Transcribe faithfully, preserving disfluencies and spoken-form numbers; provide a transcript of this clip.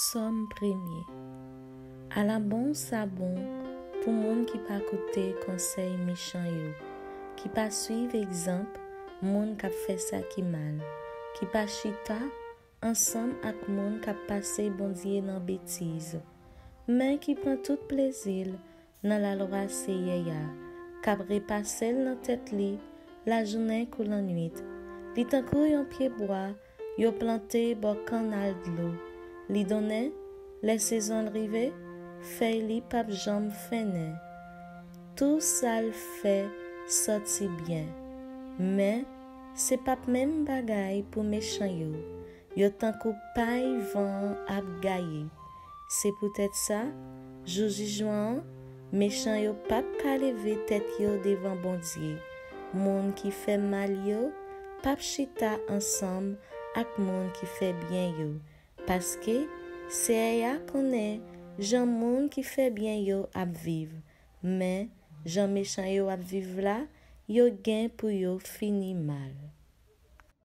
Sòm premye. Ala bon sa bon pou moun ki pa koute konsèy mechan yo, ki pa suiv egzanp moun k ap fè sa ki mal, ki pa chita ansanm ak moun k ap pase Bondye nan betiz, men ki pran tout plezi l nan lalwa Seyè a, k ap repase l nan tèt li lajounen kou lannwit. Li tankou yon pyebwa yo plante bò kannal dlo. Li donnen, lè sezon l rive, fèy li p ap janm fennen. Tou sa l fè sòti byen. Men, se p ap menm bagay pou mechan yo. Yo tankou pay van an ap gaye. Se poutèt sa, jou jijman an, mechan yo p ap ka leve tèt yo devan Bondye. Moun ki fè mal yo p ap chita ansanm ak moun ki fè byen yo, paske Seyè a konnen jan moun ki fè byen yo ap viv, men jan mechan yo ap viv la, yo gen pou yo fini mal.